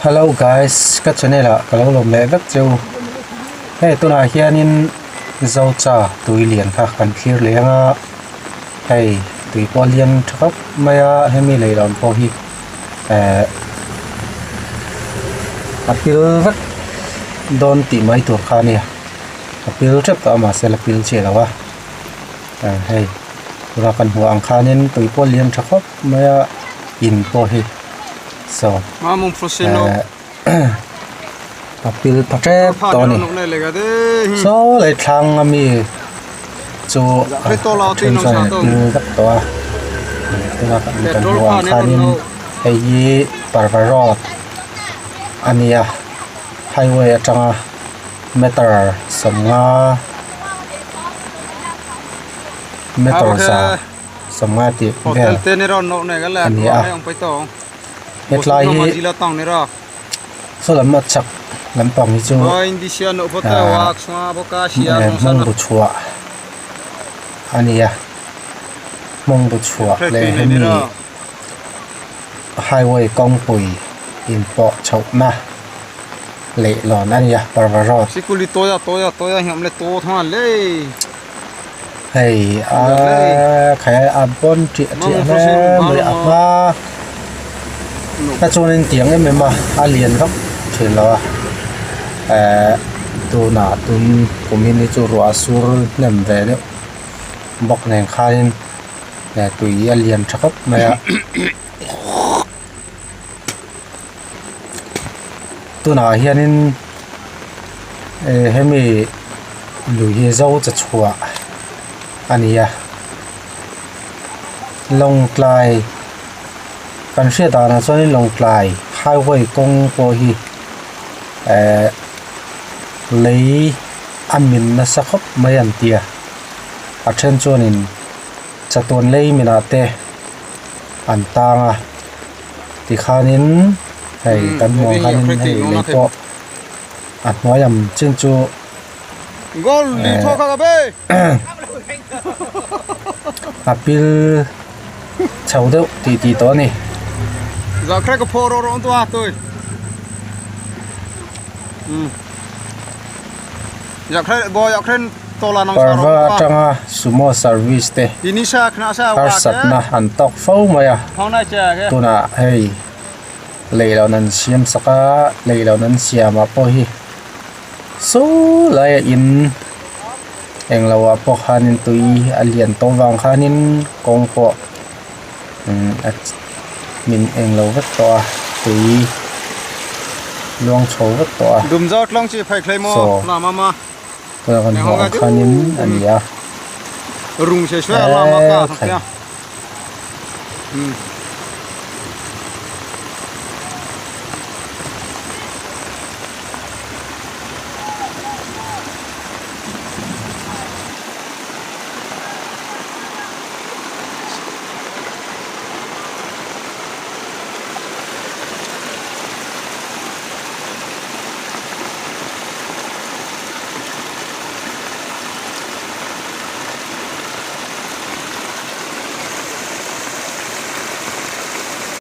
Hello guys ka channel ah ka lo lawm leh vek cheu hei tunah hianin zocha tui lian kha kan thlir leh ang a hei tui pawh a lian tha khawp mai a hemi leilawn pawh hi ehh a pil vek dawn tih mai tur kha a nia a pil tep tawh a mahse la pil chiah lo a hei tuna kan hmuh ang khanin tui pawh a lian tha khawp mai a in pawh hi saw a pil pha tep tawh a ni saw lei thlang ami chu a then chuan a pil vek tawh a tuna kan hmuh ang khanin hei hi parva road a ni a highway atanga meter sawmnga meter za sawmnga tih vel a ni a hetlai hi sawlam a chak lampang hi chu ahh hmawng bu chhuah a ni a hmawng bu chhuah leh hemi highway kawngpui inpawh chhohna. Leihlawn a ni a parva road. Sikuli toya toya toya hi awm le to thang a le. Hei a khai a bawn ṭiah ṭiah hle mai a hma a chuanin tiang em em a a lian vak ṭhin lo a ehh tunah tun kum hi ni chu ruah a sur hnem ve deuh bawk nen khanin tui a lian ṭha khawp mai a. Tunah hianin eh hemi lui hi zo che chhuah a ni a lawngtlai kan hriat danah chuanin lawngtlai highway kawng pawh hi eh lei a min nasa khawp mai an ti a a then chuanin chatuan lei minah te an tang a. Tikhanin hei kan hmuh ang khanin hei lei pawh a hnuai lam chin chu a pil chho deuh tih tih tawh a ni. Parva atanga sumo service te harsatna an tawk fo mai a tunah hei leihlawn an siam sak a leihlawn an siam ah pawh hi saw laia in englo ah pawh khanin tui a lian tawh vang khanin kawng pawh a min englo vek tawh a tui luang chho vek tawh a saw tuna kan hmuh ang khanin a ni a ekhai.